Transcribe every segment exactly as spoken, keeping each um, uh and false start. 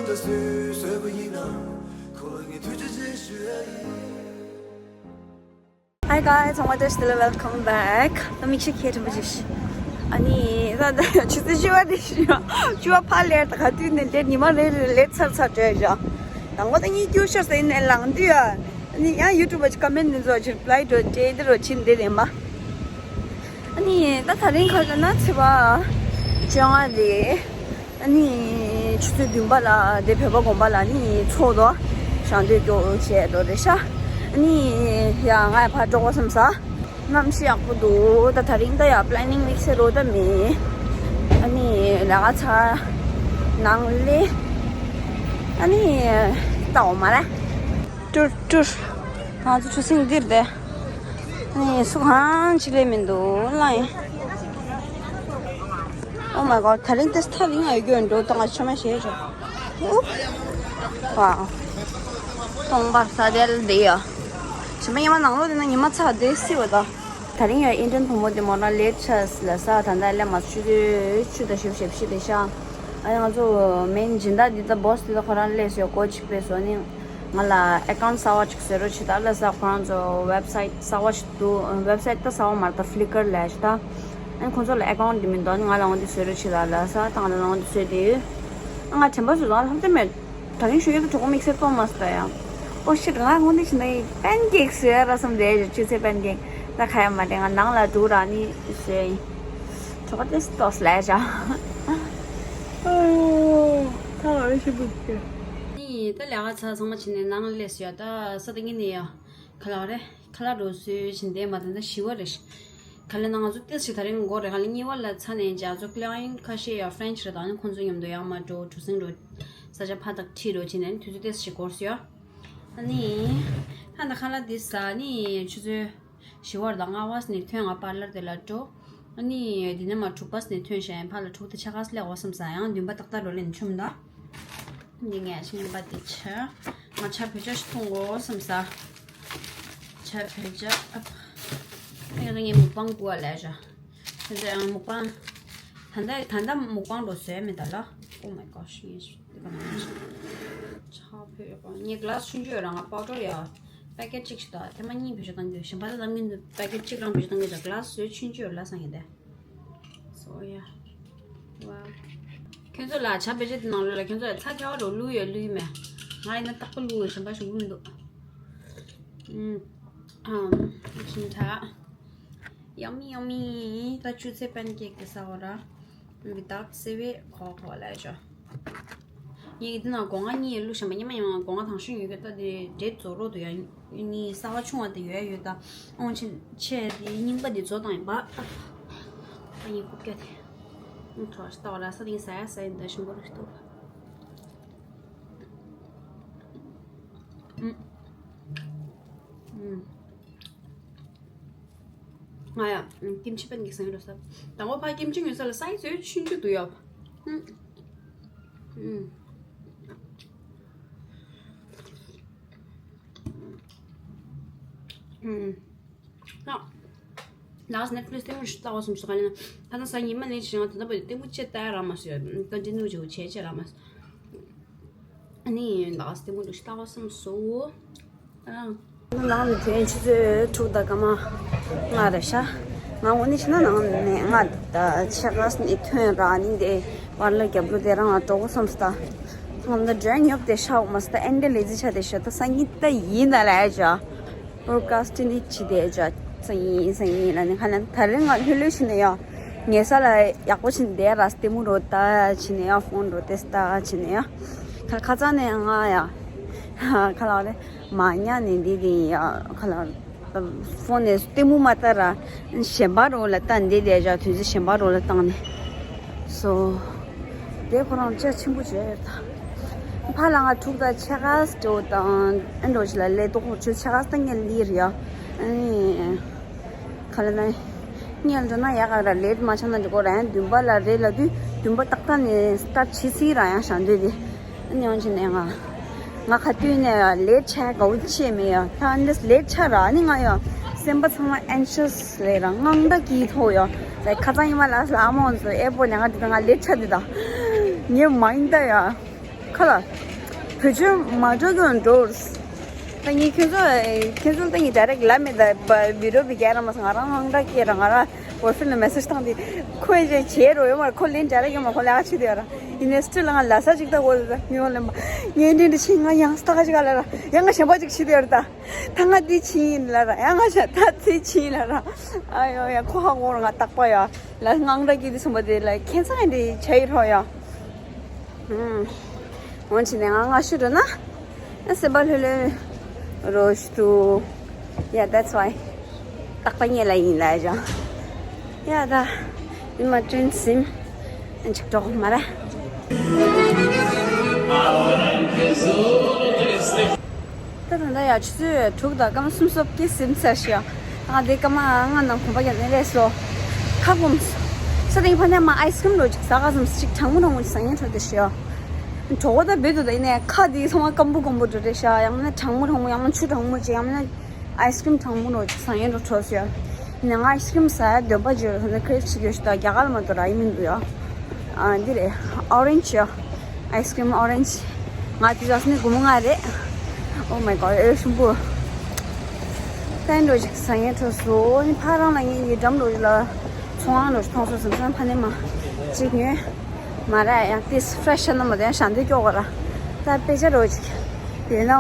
ད་སུས་བཟོས་པ་ཡིན་ན། ཁོ་ལ་ངས་ཐུགས་རྗེ་ཆེ་ཞུ་ཡ་ཡིན། Hi guys, ཚང་མ་བཀྲ་ཤིས་བདེ་ལེགས། Welcome back. ད་མིག་ཆུ་ཁྱེར་ཐུབ་པ་ཅིག་ཨ་ནི་ད་ད་ཆུ་ཚོད་བཅུ་པ་དེ་ཞུ་ཡ། བཅུ་པ་ཕར་ལེར་ད་ག་དུས་ནས་ལེར་ཉི་མ་རེ་རེ་ལེར་ཚར་ཚར་འགྲོ་ཡ། དང་པོ་ད་ངས་སྐྱུར་ཤོར་ཟེར་ནས་ལངས་དུས་ཨ་ནི་ཡང་YouTube་གི་ཀོ་མེན་ཊི་འདི་ཚོ་ཅིག་རི་པ་ལའི་འགྲོ་དེ་འདི་རུ་ཕྱིན་བསྡད་དེ་མ། ཨ་ནི་ད་ད་རིང་ཁ་ཀ་ན་ཚེས་པ་བཅོ་ལྔ་རེད། ཨ་ནི་ཆུ་ཚོད་བདུན་པ་ལ་དེ་བོད་པ་དགོན་པ་ལ་ནི་ཚོགས་དོ་ཞང་དུས་སྐྱོ་བྱས་དོ་རེད་ཤག་ཨ་ནི་ཡ་ང་ཡ་ཕར་འགྲོ་དགོས་བསམ་ས། གནམ་གཤིས་ཡག་པོ་འདུག་ད་ད་རིང་ད་ཡ་པི་ལེ་ནིང་ལེགས་སེ་རོ་ད་མེད། ཨ་ནི་ལ་ག་ཚ་ནང་ལེ། ཨ་ནི་ད་འོ་མ་ར། ཏུར་ཏུར། ང་ཚོ་ཆུ་སྲིན་འདིར་བསྡད། ཨ་ནི་སུ་གང་ཅིག་ལས་མི་འདུག་ལ་ཡིན། Oh my god། ད་རིང་ཏེ་ཐག་རིང་ང་ཡོད་རྒྱུ་འགྲོ་དང་ང་ཆོ་མ་ཞེས་བྱ། ཨུ། ཝའོ། སྟོང་པར་ས་དེལ་དེ་ཡ། ཞིམ་པ་ཉི་མ་ནང་ལོགས་དེ་ན་ཉི་མ་ཚ་དེ་སི་བ་ད། ད་རིང་ཡ་ཨིན་ཏྲན་བུ་མོ་དེ་མོ་ན་ལེ་ཆས་ལ་ས་ད་ད་ལེ་མ་ཆུ་དེ་ཆུ་ད་ཞིབ་ཞིབ་ཤི་དེ་ཤ། ཨ་ཡ་ང་ཚོ་མེན་སྦྱིན་བདག་འདི་ད་བོ་སི་དེ་ད་ཁོ་རང་ལས་སོ་ཡ་ཀོ་ཆི་པེ་སོ་ནི། ང་ལ་ཨེ་ཀའུན་ཊི་གསར་པ་ཅིག་བཟོ་རོགས་བྱེད་དང་ལབ་ས། ཁོ་རང་ཚོ་ཝེབ་སའིཊ་གསར་པ་ཞིག་འདུག་ཝེབ་སའིཊ་ད་གསར་པ་མ་རེད་ད། ཕི་ལི་ཀར་ལབ་ཡ་ཞིག་ད། ཨ་ཁོ་ཚོ་ལ་ཨེ་ཀའུན་ཊི་འདི་མི་འདུག་ང་ལ་འོ་འདི་བཟོ་རོགས་བྱེད་དང་ལབ་ས། ད་ང་ལ་འོ་འདི་བཟོས་ཏེ། ཨ་ང་དྲན་པ་བཟོས་དང་ལྷམ་ཚེ་མེད། ད་རིང་ཞུ་ཡ་ད་གྲོགས་མིག་སེར་གཏོང་མ་སོང་ད་ཡ། ཨོ་ཤིཊ། ང་འོ་འདི་བྱེད་ན་པན་ཀེག་བཟོ་ཡ་ར་བསམ་བསྡད་ཡ། ཆུ་ཚོད་པན་ཀེག་ད་ཁ་ཡ་མ་དྲན། ང་ནང་ལ་འགྲོ་ར་ནི་བཟོས་ཡིན། གྲོགས་ཏེ་སི་ཏོག་ལབ་ཡ་ཞག་ཨོ། ད་ང་རེ་ཞིག་བུད་ཀྱི། ནི་ད་ལས་ཀ་ཚར་ཚང་མ་བྱས་ནས་ནང་སླེབས་སོང་ཡ། ད་ས་ད་ངེད་ནས་ཡ་ག་ལ་བ་རེད། ཁ་ལག་འགྲོ་སོས་བྱིན་ལྡན་མ་དང་ད་ཞི་བ་རེད། ག་ལ་ན་ང་ཚོ་ཏེས་ཞིག་ད་རིང་འགོ་རེད། ག་ལ་གཉིས་པ་ལ་ཚ་ནས་ཅག་ཚོ་ཀླ་ཡིན་ཁ་ཤས་ཡ་ཕ་རེན་ཆི་རེད། ད་ནི་ཁོང་ཚོ་མཉམ་དུ་ཡང་མ་འགྲོ་གྲུ་གཟིངས་འགྲོ་ས་ཆ་ཕ་ཐག་ཁྲིད་འགྲོ་བྱིན་ནས་དུས་ཚོད་ཏེས་ཞིག་འགོར་སོང་ཡ། ཨ་ནི་ད་ད་ཁ་ལག་འདི་ཟ་ནི་ཆུ་ཚོད་བཞི་པར་དང་ལྔ་པ་ནས་ཐོན་ང་པར་ལར་དེ་ལ་འགྲོ། ཨ་ནི་འདི་ནས་མ་དྲུག་པ་ནས་ཐོན་ཤག་ཡིན་ཕ་ལ་དྲུག་དེ་ཆ་ག་སླེབས་འོ་བསམ་ས། ཡང་བདུན་པ་ཏག་ཏག་འགྲོ་ལེན་ཆུམ་ད། འདི་ངས་ཤིང་པ་འདི་ཆ། ང་ཆ་བོད་ཆ་ཞིག་འཐུང་དགོས་བསམ་ས། ཆ་བོད་ཆ་ཨ། ཨ་ཡ་ད་ངས་མུག་པང་བསྐུར་བ་ལས་བྱ། དེ་ཚོ་ཡང་མུག་པང་། ད་ལྟ་ད་ལྟ་མུག་པང་འགྲོ་བཟོས་མེད་ད་ལ། Oh my gosh། ངས་འདི་ག་ན་ཆ་བོད་ངས་ག་ལ་སི་ཆུང་ཆུང་ཡོད་ར། ང་པའོ་ཌར་ཡ་པེ་ཀེ་ཊི་གཅིག་ཞིག་ད་ཐེངས་མ་གཉིས་བེད་སྤྱོད་གཏང་གི་ཡོད། གཞན་པ་ད་གཏང་གི་འདུག་པེ་ཀེ་ཊི་གཅིག་རང་བེད་སྤྱོད་གཏང་གི་ཡོད། ག་ལ་སི་ཆུང་ཆུང་ཡོད་ལ་སང་ཡིན་ཏེ། So yeah། Wow། ཁྱོད་ཚོ་ལ་ཇ་བེད་སྤྱོད་དེ་ནང་ལོགས་ལ་ཁྱོད་ཚོ་ལ་ཚྭ་ཁ་བ་རོ་བླུགས་ཡོད་བླུགས་ཡོད་མེད། ང་ཡིན་ན་རྟག་པར་བླུགས་ཡོད། གཞན་པ་ཞིག་བླུགས་མི་འདུག་ཨུམ། ཨ། ཁྱིམ་ཐག Yummy, yummy. ད་ཆུ་ཚོད་པན་ཀེག་དེ་ཟ་བ་ར། Without seaweed ཁོག་ཁོག་ལ་ཞོ། ངས་འདི་ན་སྒོ་ང་གཉིས་བླུགས་བཞག་པ། ཉི་མ་ཉི་མ་སྒོ་ང་དང་ཤོས་ཡོད་གི། ད་དེ་འདྲེ་བཙོ་རོགས་འདུག་ཡ། ནི་གསར་པ་ཆུང་བ་དེ་ཡོད་ཡ་ཡོད་ད། ཨོང་ཆེ་ཆེ་དེ་རྙིང་པ་དེ་བཙོ་བཏང་ཡིན་པ། ད་ཡིན་རྐུབ་བཀྱག་དེ། ཨང་ཐོག་ལྟ་བ་ར་ས་དེ་ཟ་ཡ་ཟ་ཡིན་ད་ཞིམ་པོ་རེད་ལྟོས། ཨུམ། ཨུམ། ང་ཡ་ཀིམ་ཆི་པན་ཀེག་ཟ་ཡིན་འགྲོ་ས། དང་པོ་ཕ་ཀིམ་ཆི་ཉོ་ས་ལ་སའི་ཛི་ཆུང་ཆུང་འདུག་ཡ། ཨུམ། ཨུམ། ཨུམ། ཨ། ལགས་ནེཊ་ཕི་ལིགས་ལྟད་མོ་ཞིག་ལྟ་བ་སོང་ཞིག་ག་ལེན། ད་ལྟ་ས་ཉི་མ་ལེན་ཞིག་ང་ད་ལྟ་བར་ལྟད་མོ་ཅིག་ལྟ་ཡ་རག་མ་སོང་། ཀོན་ཊི་ནིའུ་ཅིག་བྱེད་ཅེས་རག་མ་སོང་། ཨ་ནི་ལགས་ལྟད་མོ་འདུག་ཞིག་ལྟ་བ་སོང་སོ། ཨ། ནང་ནས་ཐོན་ཆུ་ཚོད་དྲུག་དང་སྐར་མ་ལྔ་རེད་ཤག་ང་འོ་ནི་ཕྱི་ན་ནང་ནས་ང་ད་ཆེ་ག་ནས་ཐོན་ར་ནི་དེ་པར་ལ་རྒྱབ་ལོ་དེ་རང་ལ་འགྲོ་དགོས་བསམ་སྟ། ང་ད་འཇོན་ཉོབ་དེ་ཤག་མ་སྟ་ཨེན་དེ་ལེ་ཛི་ཆ་དེ་ཤག་ད་སང་ཉིན་ད་ཡིན་ད་ལ་ཡ་ཇ། པོ་ཌ་ཀ་སི་ཊི་འདི་བྱེད་བསྡད་ཅག་སང་ཉིན་སང་ཉིན་ལ་ནི་ཁ་ལན་ད་རིང་ང་ལྷོད་ལྷོད་བྱས་ནས་ཡ། ཉལ་ས་ལ་ཡག་པོ་བྱས་ནས་བསྡད་ར་ལྟད་མོ་རོ་ལྟ་བྱས་ནས་ཡ་ཧྥོན་རོ་ཏེ་ལྟ་བྱས་ནས་ཡ། ཁ་ཁ་ཚ་ནས་ང་ཡ། ཁ་ལག་རེ་མ་ཉལ་ནས་འདི་དེ་ཡ་ཁ་ལག་ཧྥོན་ནས་ལྟད་མོ་མ་ལྟ་ར་གཞན་པ་རོ་ལ་ལྟ་འདི་བསྡད་ཅག་དུས་ཚོད་གཞན་པ་རོ་ལ་བཏང་ནས། སོ། དེ་ཁོ་རང་ལྕགས་ཆེན་པོ་བྱས་ཡོད་ད། ཕ་ལ་ང་དྲུག་དང་ཕྱེད་ཀ་སྤྲོ་དང་ཨེ་འགྲོ་ཞིག་ལ་ལས་ཏོག་ཁོ་ཆུ་ཕྱེད་ཀ་སྟ་ངས་ལིར་ཡ། ཨེ། ཁ་ལ་ན། ངས་འགྲོ་ན་ཡག་ག་ར་ལེད་མ་ཆགས་ན་འགྲོ་གོ་ར་ཡང་བདུན་པ་ལ་རེད་ལ་དུས་བདུན་པ་ཏག་ཏག་ནས་སྟར་བྱེད་སྲིད་ར་ཡང་ཞང་འདོད་དེ། ཨེ་ནི་ཡང་ཆེ་ནས་ང་། ང་ཁ་ཏུས་ནས་ལེད་ཆགས་ག་བོ་ཆེ་མེད་ཡ། ད་ཨེ་འདྲས་ལེད་ཆགས་ར་ཨ་ནི་ང་ཡ། སེམས་པ་ཚང་མ་ཨེན་ཤས་ལས་ར་དངངས་འདྲ་སྐྱིད་ཐོག་ཡ། ལའི་ཁ་ཚང་ཉི་མ་ལ་ལ་མོ་ཚོ་ཨེ་པོ་ནས་ང་དེ་ད་ང་ལེད་ཆགས་དེ་ད། ངས་མ་ཡིན་ད་ཡ། ཁ་ལ། བུ་ཆུ་མ་འགྲོ་གི་འགྲོ། ད་ངས་ཁྱོད་ཚོ་ཁྱོད་ཚོ་ད་ངས་direct ལབ་མེད། ད་བི་ཌི་ཡོ་བི་རྒྱ་ར་མ་སོང་། ང་རང་དངངས་སྐྲག་སྐྱེས་ར། ང་རང་boyfriend ལ་message བཏང་དེ་ཁོས་ཅེས་བྱེད་རོགས་ཡོད་མ་རེད། ཁོ་ལན་direct ཡོད་མ་རེད། ཁོ་ལས་ཀ་བྱེད་དེ་ཡོད་ར། ཡིན་ནའི་still ང་ལ་ས་ཅིག་ལྟ་དགོས་རེད། ད་ངས་ལན་པ་ངས་འདྲི་འདྲི་ཕྱིན། ང་ཡང་ས་ཀ་ཅིག་ག་ལ་ར་ཡང་ང་གཞན་པ་ཅིག་བྱེད་དེ་ཡོད་ར། ད་ད་ང་འདི་ཕྱིན་ཡིན་ལ་ར། ཡང་ང་ཤ་ད་ཚེ་ཕྱིན་ལ་ར། ཨ་ཡོ་ཡ་ཁོ་ཧ་གོ་ར། ང་རྟག་པ་ཡ་ལ་དངངས་སྐྲག་སྐྱེས་དེ་སོང་པ་དེ་ལ་ཁྱད་མཚར་འདི་བྱ་ཡི་རོགས་ཡ། ཨུམ། འོན་ཆེ་ནས་ང་སྔ་ཤོས་འགྲོ་ན། ཨ་སེམས་པ་ལྷོད་ལྷོད་རོ་ཞུ་དུ། Yeah, that's why. རྟག་པ་ཉེ་ལ་ཡིན་ལ་ཡ་ཅང་། Yeah, ད། ཨིན་མ་ཊྲེན་སིམ། ཨན་ཅིག་འགྲོ་མ་ར། ད་ད་ད་ཡ་ཆུ་ཚོད་དྲུག་དང་སྐར་མ་སུམ་ཅུ་སོ་བརྒྱད་ཟིན་ཚར་ཤག་ང་དེ་སྐར་མ་ལྔ་ནང་གོམ་པ་རྒྱག་ནས་རེད་སོ། ཁ་སྐོམ་སོ། ས་སྟེང་ཕ་ནས་མ་ཨའི་སི་ཀྲིམ་ལོ་ཅིག་ཟ་ག་བསམ་སོ། ཅིག་གྲང་མོ་གྲང་མོ་ཅིག་ཟ་ཉན་འཕྲོ་དེ་ཤག་གྲོད་ཁོག་ད་བུད་འདུག་ད་ཡིན་ནའི་ཁ་དེ་ཚང་མ་སྐམ་པོ་སྐམ་པོ་འགྲོ་རེད་ཤག་ཡང་ན་གྲང་མོ་གྲང་མོ། ཡང་ན་ཆུ་གྲང་མོ་ཅིག་ཡང་ན་ཨའི་སི་ཀྲིམ་གྲང་མོ་ལོ་ཅིག་ཟ་ཉན་འཕྲོ་འཕྲོ་ཤག་ཡིན་ནའི་ང་ཨའི་སི་ཀྲིམ་ཟ་ཡ་འདོད་པ་བརྗོད་ལ་ད་ནི་ཁྲེབ་ཅིག་ཡོད་ཤག་ད་རྒྱ་གར་མ་གཏོགས་རག་གི་མི་འདུག་ཡ། ཨ་འདི་རེད། ཨོ་རེན་ཇི་ཡ། ཨའི་སི་ཀྲིམ་ཨོ་རེན་ཇི། ང་དེ་ཟ་ནས་སྒོར་མོ་ལྔ་རེད། Oh my god, ཨེ་ཤུམ་པོ། ཏན་འགྲོ་ཅིག་ཟ་ངན་འཕྲོ་སོ། ནི་ཕ་རང་ལ་ངས་ཡི་འགྲམ་འགྲོ་ཅིག་ལ་ཚོང་ཁང་འགྲོ་ཅིག་མཐོང་སོང་བསམ་སོང་། ཕ་ནས་མ་ཅིག་ཉོས་མ་ར། ཡང་ཏིས་ཕྲེ་ཤི་ན་མ་དེ་ཡང་ཞལ་འདོན་སྐྱོ་གོ་ར། ད་དཔེ་ཆ་འགྲོ་ཅིག་ཡོད་ན་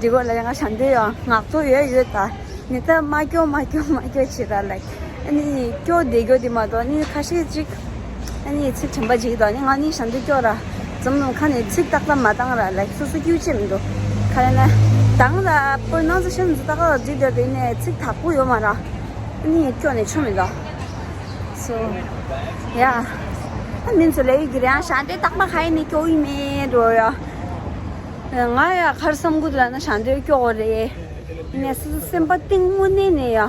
འགྲིག་གོ་ལ། ཡང་ང་ཞལ་འདོན་ཡང་ངག་ཐོག་ཡོད་ཡོད་ད། ནི་ད་མ་སྐྱོ་མ་སྐྱོ་མ་སྐྱོ་བྱེད་ར་ལ། ཨ་ནི་སྐྱོ་བསྡད་སྐྱོ་དེ་མ་གཏོགས་ནི་ཁ་ཤས་ཅིག་ཨ་ནི་ཚིག་དྲན་པ་ཅིག་དང་ནི་ང་ནི་ཞལ་འདོན་སྐྱོ་ར། ཙམ་ཙམ་ཁ་ནས་ཚིག་ཏག་ཏག་མ་བཏང་ར་ལ་སོ་སོ་སྐྱུག་ཅེས་མི་འདུག་ཁ་ལ་ན་དང་ལ་པོ་ནང་ཚོ་ཤམ་ཚོ་ཏག་ཏག་བསྒྲིགས་བསྡད་དེ་ནས་ཚིག་དག་པོ་ཡོད་མ་ར། ཨ་ནི་སྐྱོ་ནས་ཆོ་མི་འདུག་སོ་ཡ། ཨ་མིན་ཚོ་ལས་ཡི་གི་རེད། ཨ་ཞལ་འདོན་ཏག་ཏག་ཁ་ཡིན་ནི་སྐྱོ་ཡི་མེད་འགྲོ་ཡ། ང་ཡ་ཁར་བསམ་གུ་དུ་ལ་ན་ཞལ་འདོན་སྐྱོ་གོ་རེད། ནས་སེམས་པ་གཏིང་དངོས་གནས་ནས་ཡ།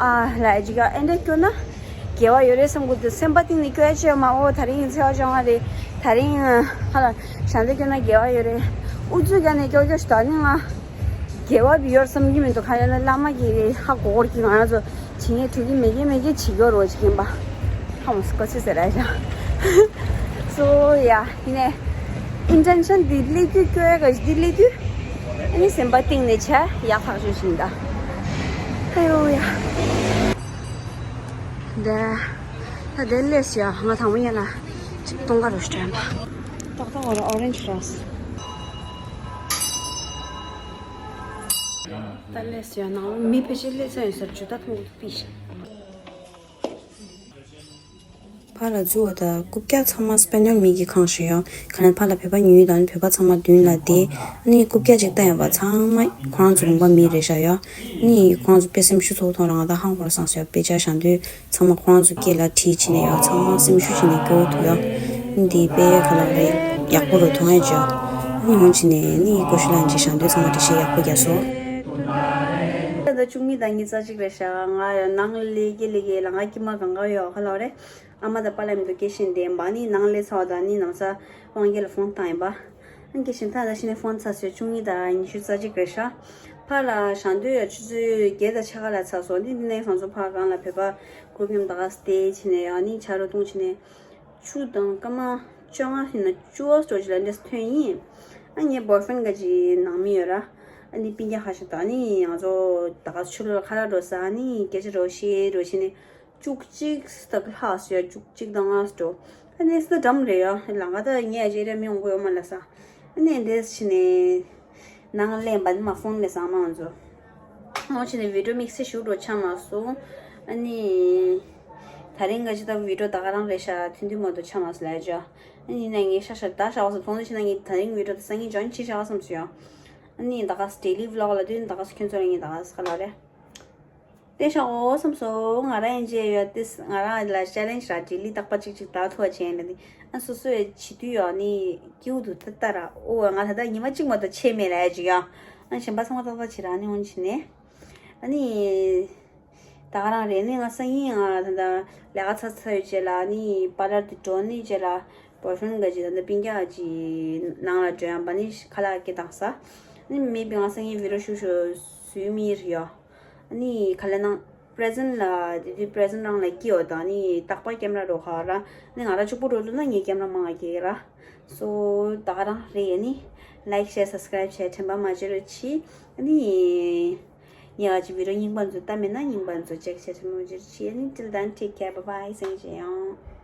ཨ་ལ་ཅིག་ཡ་ཨེ་འདྲ་སྐྱོ་ན། དགེ་བ་ཡོད་རེད་བསམ་གི་འདུག་སེམས་པ་གཏིང་ནས་སྐྱོ་ཡ་ཆེ་མ། འོ་ད་རིང་ཚེས་པ་བཅོ་ལྔ་རེད། ད་རིང་ཧ་ལ་ཞལ་འདོན་སྐྱོ་ན་དགེ་བ་ཡོད་རེད། ཨུ་ཚུགས་རྒྱག་ནས་སྐྱོ་སྐྱོ་ཞིག་ད་ནི་ང་དགེ་བ་བི་ཡོར་བསམ་གྱི་མི་འདུག་ག་ཡོད་ན་བླ་མ་གིས་ཧ་གོ་གོར་གྱི་ང་རང་ཚོ་བྱེད་ངེས་ཐུག་གི་མེད་གི་མེད་གི་བྱེད་ཡོད་རོ་ཅིག་ཡིན་པ། ཧ་མོ་སྐོ་ཚེ་ཟེར་ར་ཞག་སོ་ཡ་ཡིན་ནས་ཨིན་ཊེན་ཤན་འདི་ལས་རྒྱུ་སྐྱོ་ཡ་ག་འདི་ལས་རྒྱུ་ཨ་ནི་སེམས་པ་གཏིང་ནས་བྱ་ཡག་ཐག་ཆོད་ཞིག་ད་ཧ་ཡོ་ཡ། འདི། ད་དེ་ལས་ཡ་ང་དང་པོ་ཉལ་ལ་ཅིག་སྟོང་ཁ་རུ་སྤྲད་པ། ཏག་ཏག་འོ་ར་ཨོ་རེན་ཇི་ར་སོ། ད་ལས་ཡ་ནང་མི་ཕལ་ཆེར་ལས་ཚན་ཡོད་སར་ཇུ་ད་མཐོང་གི་པི་ཤ། ཕར་ལ་འཛུལ་བ་དང་རྐུབ་བཀྱག་ཚང་མ་སྤེ་ནོལ་མི་གིས་གང་ཞིག་ཡོང་། ག་ནས་ཕར་ལ་བོད་པ་ཉུལ་དང་བོད་པ་ཚང་མ་མདུན་ལ་བསྡད། ཨ་ནི་རྐུབ་བཀྱག་ཅིག་བཏང་ཡོང་པ་ཚང་མ་ཁོ་རང་ཚོ་ལུང་པ་མི་རེད་ཤག་ཡ། ཨ་ནི་ཁོ་རང་ཚོ་དཔེ་སེམས་ཤུགས་ཚོགས་ཐོང་རང་ད་ཧང་བོར་སང་སོ་ཡ། དཔེ་ཆ་ཞང་དུས་ཚང་མ་ཁོ་རང་ཚོ་སྐེ་ལ་བྲིས་བྱས་ནས་ཡ་ཚང་མ་སེམས་ཤུགས་བྱས་ནས་སྐྱོ་བོ་ཐུག་ཡ། ཨ་ནི་འདི་དཔེ་ག་ལ་རེད་ཡག་པོ་རུ་མཐོང་ཡ་ཅིག་ཡ། ཨ་ནི་ཧོན་བྱས་ནས་ཨ་ནི་ཀོ་ཤུ་ལ་ཨན་ཅི་ཞང་དུས་ཚང་མ་འགྲེལ་བཤད་ཡག་པོ་རྒྱག་སོ། ད་ལྟ་བཅུ་གཉིས་དང་ཉི་ཤུ་རྩ་གཅིག་རེད་ཤག་ང་ཡ་ནང་ལས་ཀྱི་ལས་ཀྱི་ལ་ང་ཀྱི་མ་གང་ག་ཡོད་ག་ལ་རེད། ཨ་མ་དང་པཱ་ལགས་མཉམ་དུ་སྐད་ཆ་བཤད་བསྡད་ཡིན་པ། ཨ་ནི་ནང་སླེབས་ཚར་བ་དང་ཨ་ནི་ནང་ས་དབང་རྒྱལ་ལ་ཕོན་བཏང་ཡིན་པ། ཨ་ནི་སྐད་ཆ་ད་ད་ཕྱི་ནས་ཕོན་ཚར་སོང་། བཅུ་གཉིས་དང་ཉི་ཤུ་རྩ་གཅིག་རེད་ཤག་ཕར་ལ་ཞང་དུས་ཡ་ཆུ་ཚོད་བརྒྱད་དང་ཕྱེད་ཀ་ལ་ཚར་སོང་། ཨ་ནི་འདི་ནས་ང་ཚོ་ཕར་སྒང་ལ་བོད་པ་གུ་རུབ་མཉམ་ད་ག་སྟེ་བྱས་ནས་ཨ་ནི་ཆ་རོ་བཏུང་བྱས་ནས་ཆུ་དང་སྐར་མ་བཅོ་ལྔ་ཡིན་ན་བཅུ་བ་སོ་ཅིག་ལ་འདྲེས་ཐོན་ཡིན། ཨ་ངའི་བོའི་ཕྲེན་ག་ཅིག་ནང་མི་ཡོད་ར། ཨ་ནི་སྤུན་ཀྱག་ཁ་ཤས་དང་ཨ་ནི་ང་ཚོ་ད་ག་ཆུ་ལོག་ཁ་ལག་འགྲོ་ས་ཨ་ནི་སྐད་ཆ་འགྲོ་བཤད་འགྲོ་བྱས་ནས། བཅུ་གཅིག་ད་ལྷག་སོ་ཡ། བཅུ་གཅིག་དང་ལྔ་སོ་འགྲོ། ཨ་ནི་སི་འགྲམ་རེད་ཡ། ལམ་ཁ་ད་ངའི་ཨ་ཅེ་རེ་མི་ཡོང་གི་ཡོད་མ་ལ་ས། ཨ་ནི་འདྲེས་བྱས་ནས་ནང་སླེབས་པ་ནི་མ་ཕོན་ལས་བཟང་མང་ཚོ། འོ་བྱས་ནས་བི་ཌིའོ་དམིགས་བསལ་ཞུ་འགྲོ་ཆ་མ་སོང་། ཨ་ནི་ད་རིང་ག་ཅི་ད་བི་ཌིའོ་ད་ག་རང་རེད་ཤག་ཐུང་ཐུང་མ་གཏོགས་ཆ་མ་སོང་ལ་ཡ་ཅོ། ཨ་ནི་ནས་ངས་ཤ་ཤ་ད་ཤ་བ་སོང་ཐོང་ལ་ཕྱིན་ན་ངས་ད་རིང་བི་ཌིའོ་ད་སང་ཉིན་ཇོ་ཡིན་ཅི་ཤ་བ་སོང་ཟེར་ཡོང་། ཨ་ནི་ད་ག་སི་ཌེ་ལི་བི་ལོག་ལ་དུས་ད་ག་སི་ཁྱོད་ཚོ་ལ་ངས་ད་ག་སི་ག་ལ་རེད། ལྟས་ཤག་འོ་བསམ་སོང་། ང་རང་ཡིན་གྱི་ཡོད་དེ། ང་རང་ལ་ཅེ་ལེན་ཇི་ར་ལྡི་ལི་རྟག་པ་གཅིག་གཅིག་ད་ཐུག་བྱས་ཡིན་ལ་ནི། ཨ་སོ་སོའི་བྱེད་དུས་ཡོད་ནི་སྐྱིད་པོ་འདུག་ད་ལྟ་ར། ཨོ་ང་ད་ལྟ་ཉི་མ་གཅིག་མ་གཏོགས་ཆད་མེད་ལ་ཡ་ཅིག་ཡང་། ཨ་གཞན་པ་ཚང་མ་ཏག་ཏག་བྱེད་ར་ནི་འོན་ཕྱིན་ནས། ཨ་ནི། ད་ག་རང་རེད་ནི་ང་སང་ཉིན་ང་ད་ལྟ་ལས་ཀ་ཚར་ཚར་ཡོད་ཅེ་ལ་ནི་པར་ལར་དུ་འགྲོ་ནི་ཅེ་ལ། བོའི་ཕྲེན་ག་ཅིག་ད་ལྟ་སྤུན་ཀྱག་ཅིག་ནང་ལ་འགྲོ་ཡང་པ་ནི་ཁ་ལག་སྐྱེ་བཏང་ས། ནི་མེད་པའི་ང་སང་ཉིན་བི་ཌིའོ་ཞུ་ཞུ་བཟོས་མི་རེད་ཡ། ཨ་ནི་ག་ལེ་ནང་། present ལ་དེ་དུས་present རང་ལ་སྐྱིད་འོ་དང་ནི་རྟག་པར་ཀེམ་ར་རོ་ཁ་ར་ནི་ང་ར་ཕྱུག་པོ་རོ་ལུ་ན་ངའི་ཀེམ་ར་མང་གི་ར། སོ་ད་ག་རང་རེད་ནི། like share subscribe བྱས་དྲན་པ་མ་བརྗེད་རོགས་གྱིས། ནི་ཉེ་ག་ཅི་video རྙིང་པ་ཚོ་ལྟ་མེད་ན་རྙིང་པ་ཚོ་check བྱས་དྲན་པ་མ་བརྗེད་རོགས་གྱིས། ནི་till then take care, bye bye, སེང་ཆེ་ཡང་།